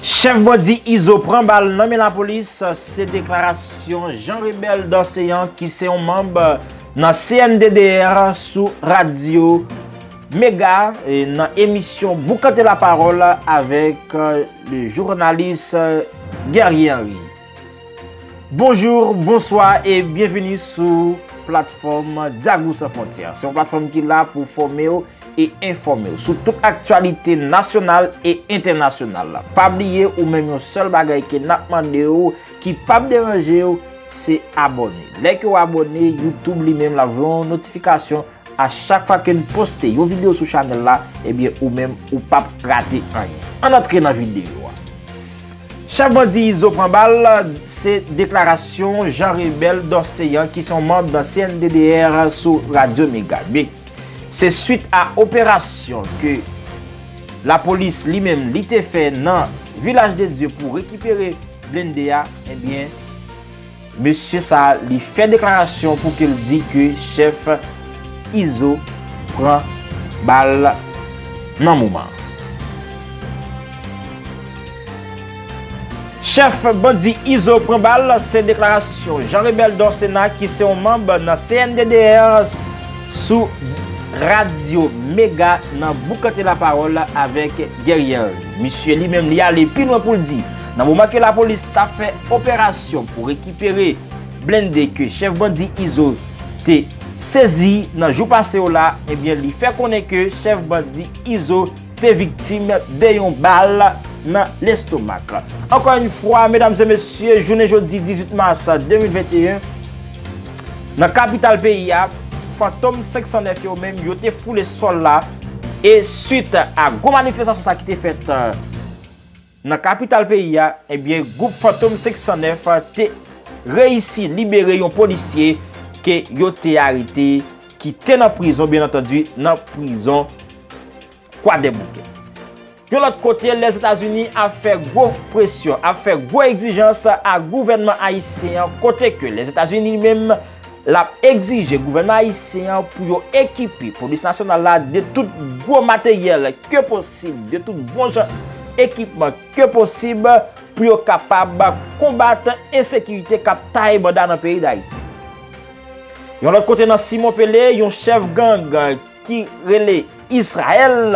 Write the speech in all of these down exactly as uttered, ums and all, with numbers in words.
Chèf bandi Izo pran bal nan men lapolis, se deklarasyon Jean Rebel Dorcéan ki se yon manm nan C N D D R sou radyo Mega e nan emisyon Boukante Lapawòl avèk, e, le jounalis, e, Guerrier Henry. Bonjou, bonswa e byenveni sou platfòm Dialogue Sans Frontières. Se yon platfòm ki la pou fòme w e enfòme w sou tout aktyalite nasyonal e entènasyonal. Pa bliye, ou menm, yon sèl bagay ke n ap mande w ki p ap deranje w, se abòne. Lè ke w abòne, YouTube li menm l ap voye yon notifikasyon a chak fwa ke n poste yon videyo sou chanèl la, ebyen, ou menm, ou p ap rate anyen. Ann antre nan videyo a. Chèf bandi Izo pran bal, se deklarasyon Jean Rebel Dorcéan ki se yon manm nan C N D D R sou radyo Mega. Se swit a operasyon ke lapolis li menm li te fè nan Vilaj de Dye pou rekipere blende a, ebyen, mesye sa a, li fè deklarasyon pou ke l di ke chèf Izo pran bal nan moman. Chèf bandi Izo pran bal, se deklarasyon Jean Rebel Dorcéan ki se yon manm nan C N D D R sou radyo Mega nan Boukante Lapawòl avèk Guerrier. Misye li menm li ale pi lwen pou l di, nan moman ke lapolis t ap fè operasyon pou rekipere blende ke chèf bandi Izo te sezi nan jou pase yo la, ebyen, li fè konnen ke chèf bandi Izo te viktim de yon bal nan lestomak. Ankò yon fwa, medam e mesye, jounen jodi dizuit mas de mil venteyen, nan kapital peyi a, Fantom senk san nèf yo menm, yo te foule sòl la, e swit a gwo manifestasyon sa ki te fèt, e, nan kapital peyi a, ebyen, gwoup Fantom senk san nèf te reyisi libere yon polisye ke yo te arete, ki te nan prizon, byen antandi, nan prizon Kwadèboukè. Yon lòt kote, Lèzetazini ap fè gwo presyon, ap fè gwo egzijans a gouvènman ayisyen an, kote ke Lèzetazini li menm l ap egzije gouvènman ayisyen an pou yo ekipe polis nasyonal la de tout gwo materyèl ke posib, de tout bon jan ekipman ke posib, pou yo kapab konbat ensekirite k ap taye banda nan peyi Dayiti. Yon lòt kote, nan Simon Pele, yon chèf gang ki rele Israël,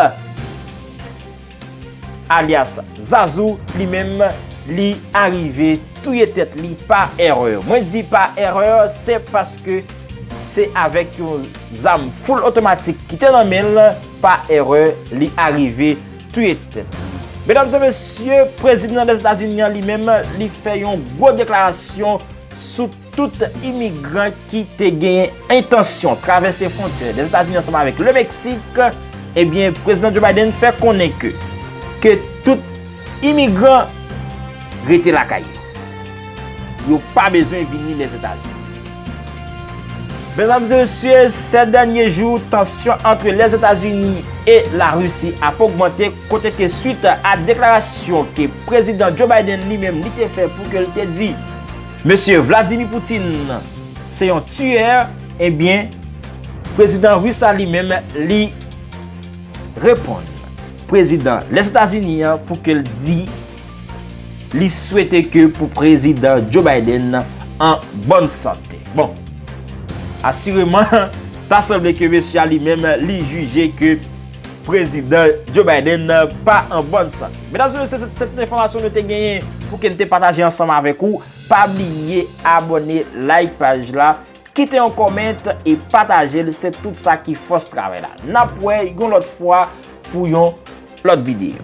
alyas Zazou, li menm, li arive touye tèt li pa erè. Mwen di pa erè, se paske se avèk yon zam full otomatik ki te nan men l, pa erè, li arive touye tèt li. Medam e mesye, prezidan Lèzetazini an li menm, li fè yon gwo deklarasyon sou tout imigran ki te gen entansyon travèse fwontyè Lèzetazini ansanm avèk Lemeksik, ebyen, prezidan Joe Biden fè konnen ke, ke tout imigran rete lakay yo. Yo pa bezwen vini Lèzetazini. Medam e mesye, sè dènye jou, tansyon ant Lèzetazini e Larisi ap ogmante, kote ke swit a deklarasyon ke prezidan Joe Biden li menm li te fè pou ke l te di mesye Vladimir Putin se yon tiyè, ebyen, prezidan ris la li menm li reponn prezidan Lèzetazini an pou ke l di li swete ke pou prezidan Joe Biden an bòn sante. Bon, asireman, ta sanble ke mesye a li menm li jije ke prezidan Joe Biden pa an bòn sante. Medam e mesye, se, se tout enfòmasyon nou te genyen pou ke n te pataje ansanm avèk ou. Pa bliye abòne, like paj la, kite yon kòmant e pataje l, se tout sa ki fòs travay la. N ap wè yon lòt fwa pou yon lòt videyo.